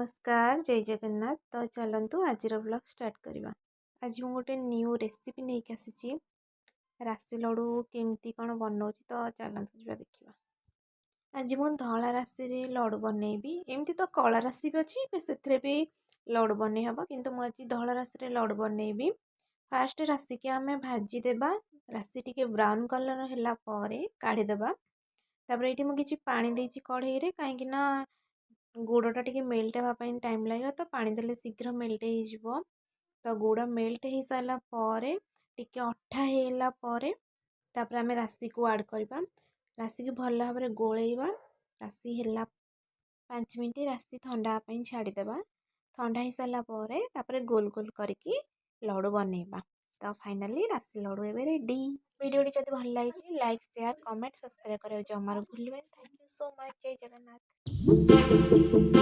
ନମସ୍କାର, ଜୟ ଜଗନ୍ନାଥ। ତ ଚାଲନ୍ତୁ, ଆଜିର ବ୍ଲଗ୍ ଷ୍ଟାର୍ଟ କରିବା। ଆଜି ମୁଁ ଗୋଟେ ନ୍ୟୁ ରେସିପି ନେଇକି ଆସିଛି, ରାଶି ଲଡ଼ୁ କେମିତି କ'ଣ ବନଉଛି। ତ ଚାଲନ୍ତୁ ଯିବା ଦେଖିବା। ଆଜି ମୁଁ ଧଳା ରାଶିରେ ଲଡ଼ୁ ବନେଇବି। ଏମିତି ତ କଳା ରାଶି ବି ଅଛି, ସେଥିରେ ବି ଲଡ଼ୁ ବନେଇ ହେବ, କିନ୍ତୁ ମୁଁ ଆଜି ଧଳା ରାଶିରେ ଲଡ଼ୁ ବନେଇବି। ଫାଷ୍ଟ ରାଶିକି ଆମେ ଭାଜିଦେବା। ରାଶି ଟିକେ ବ୍ରାଉନ୍ କଲର୍ ହେଲା ପରେ କାଢ଼ିଦେବା। ତାପରେ ଏଇଠି ମୁଁ କିଛି ପାଣି ଦେଇଛି କଢ଼େଇରେ, କାହିଁକି ନା ଗୁଡ଼ଟା ଟିକେ ମେଲ୍ଟ ହେବା ପାଇଁ ଟାଇମ୍ ଲାଗିବ, ତ ପାଣି ଦେଲେ ଶୀଘ୍ର ମେଲ୍ଟ ହେଇଯିବ। ତ ଗୁଡ଼ ମେଲ୍ଟ ହେଇସାରିଲା ପରେ, ଟିକେ ଅଠା ହେଇଗଲା ପରେ, ତାପରେ ଆମେ ରାଶିକୁ ଆଡ଼୍ କରିବା। ରାଶିକୁ ଭଲ ଭାବରେ ଗୋଳେଇବା। ରାଶି ହେଲା 5 ମିନିଟ୍ ରାଶି ଥଣ୍ଡା ହେବା ପାଇଁ ଛାଡ଼ିଦେବା। ଥଣ୍ଡା ହେଇସାରିଲା ପରେ ତାପରେ ଗୋଲ ଗୋଲ କରିକି ଲଡ଼ୁ ବନେଇବା। ତ ଫାଇନାଲି ରାଶି ଲଡ଼ୁ ଏବେ ରେଡ଼ି। ଭିଡ଼ିଓଟି ଯଦି ଭଲ ଲାଗିଛି, ଲାଇକ୍, ସେୟାର, କମେଣ୍ଟ, ସବସ୍କ୍ରାଇବ୍ କରିବାକୁ ଜମାରୁ ଭୁଲିବେନି। Thank you so much. Jay Jagannath.